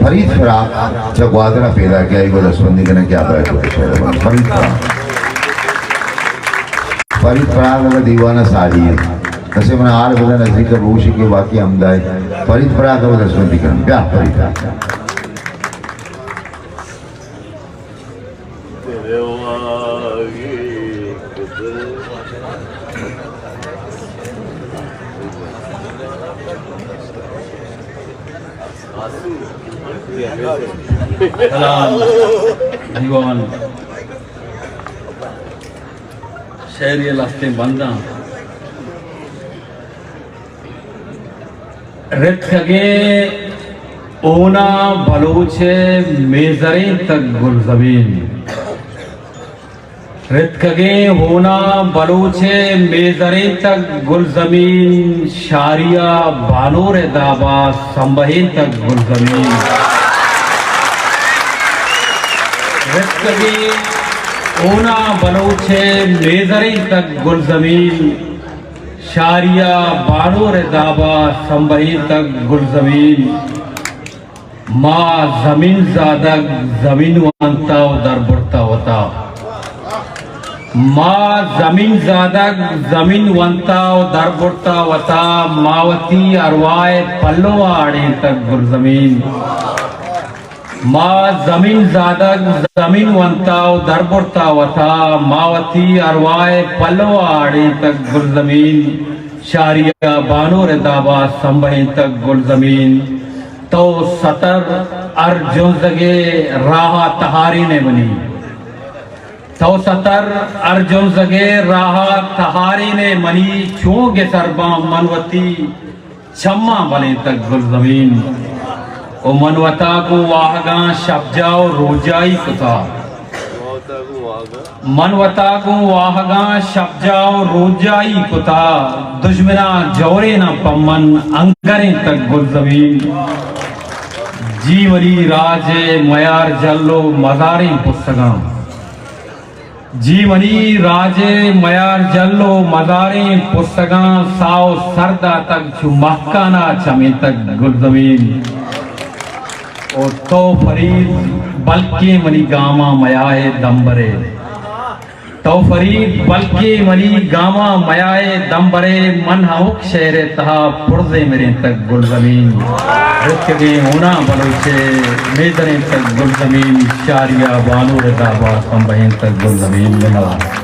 فرید فراق چہ گوادر ءَ پیداک اِنت، آئی ءَ گوں دستبندی کنیں کہ آ بئیت وتی شعر ءَ بنت۔ فرید فراق۔ فرید فراق ءِ دیوان ءَ ساڑی اِنت۔ کسے من ءَ حال بدئے، نزیک ءَ بگوشی کہ باقی ہمدا اِنت۔ فرید فراق ءَ گوں دستبندی کنیں۔ بیا فرید فراق۔ سلام۔ دیوان شعری لہتیں بنداں۔ رتکگیں ہونا بلوچ ءِ میزریں تگ گلزمین۔ رتکگیں ہونا بلوچ ءِ میزریں تگ گلزمین، شاری ءَ بانور ءِ داب ءَ سمبہیں تگ گلزمین۔ رتکگیں ہونا بلوچ ءِ میزریں تگ گلزمین، شاری ءَ بانور ءِ داب ءَ سمبہینتگ گلزمین۔ ما زمین زادگ، زمین ونتا ءُ دربرتا وتا۔ ما زمین زادگ، زمین ونتا ءُ دربرتا وتا۔ ما وتی ارواہ ءِ پلو ءَ اڑینتگ گلزمین۔ ما زمین زادگ، زمین ونتا ءُ دربرتا وتا۔ ما وتی ارواہ ءِ پلو ءَ اڑینتگ گلزمین۔ شاری ءَ بانور ءِ داب ءَ سمبہینتگ گلزمین۔ تو ستر ہر جنزگے راہ ءَ تہارین ئے منی۔ تو ستر ہر جنزگے راہ ءَ تہارین ئے منی۔ چون گسر باں من وتی چماں بلینتگ گلزمین۔ او من وتا گوں واہگاں شپجاہ ءُ روجائی کتا۔ من وتا گوں واہگاں شپجاہ ءُ روجائی کتا۔ دژمناں جوریناں پہ من انگرینتگ گلزمین۔ جی منی راج ءِ میار جل ءُ مزاریں پسگاں۔ جی منی راج ءِ میار جل ءُ مزاریں پسگاں۔ ساہ ءُ سر داتگ چو مہکان ءَ چمینتگ گلزمین۔ او تو فرید بلکیں منی گاماں میائے دمبرے۔ تو فرید بلکیں منی گاماں میائے دمبرے۔ من ہمک شعر ءِ تہا پرزے مرینتگ گلزمین۔ رتکگیں ہونا بلوچ ءِ میزرینتگ گلزمین۔ شاری ءَ بانور ءِ داب ءَ سمبہینتگ گلزمین۔ منوار۔